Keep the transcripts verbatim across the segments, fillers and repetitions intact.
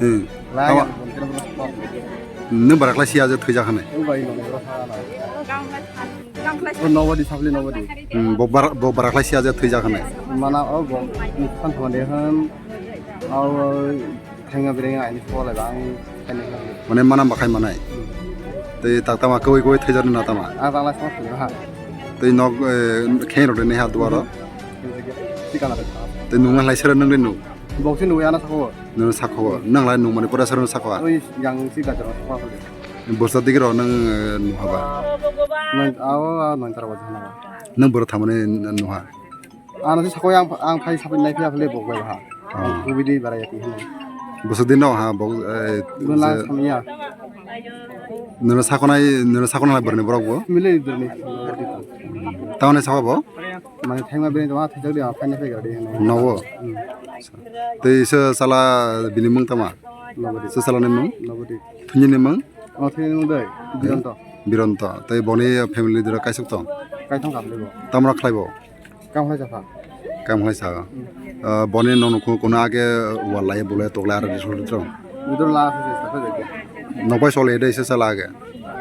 Hmm. Tama-, nwng barakhlai siya je thwijak hwnwi? Nobody, sapli nobody. Hmm, bo bar-, bo barakhlai siya je thwijak hwnwi? Mana o bo, nuksan thangma de hwn, o, thaima bwrwi ani pholai ba ang. Mane mana bakhai manai. Tei tak tama kwbwi kwbwi thwijak na tama? Ah, tangla sama thwijak ha. Tei nok, eh, khe rok de neha duaro? Tei nung lai sera nung de nu? Boxing nung ana sako. Nung sako. Nang lai nung mani pura sera sako. Oi, yang si gajar sako. Bosa digi ro nung, eh, nuha ba? Nang, awo, awo, nang tara wajah na ba. Nung boro thamani nuha? Ano se sako ang, ang phai sapai nai phiya phale bok bai ha. Oh. Kubidi barai ati hino. Bwswk din no ha bok, eh, bwla je samya. Nono sakonai, nono sakonai borni borok bo? Mile borni. Tamoni sako bo? Mane thangma bini tama thajak di ang phai nai phai gari hino. Nogo. Hmm. Tei se sala bini mung tama? Nobody. Se sala ni mung? Nobody. Thunjini mung? Oh, thunjini mung dai. Bironto. Bironto. Tei boni family dura kaisuk tong? Kaithong kapli bo. Tamra khlai bo? Kam khlai chapha. Kam khlai sa. Hmm. Ah, boni no nukung kono age wal lai bole toklai aro result tong. Udur la se se sa se. Nokbai sole de se sala age.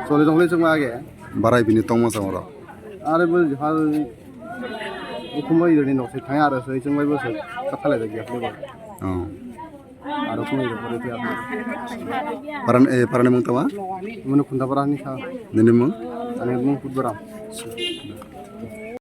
Sole tong le chuma age. Barai bini tongma sa oro. Are bo jahal ukhumai doni nok se thang aro se chungbai bo se kathalai de ya. Oh. Aro kung iro pore tiya. Paran, eh, parani mung tama? Munu khunda parani sa. Nini mung? Ani mung putbara.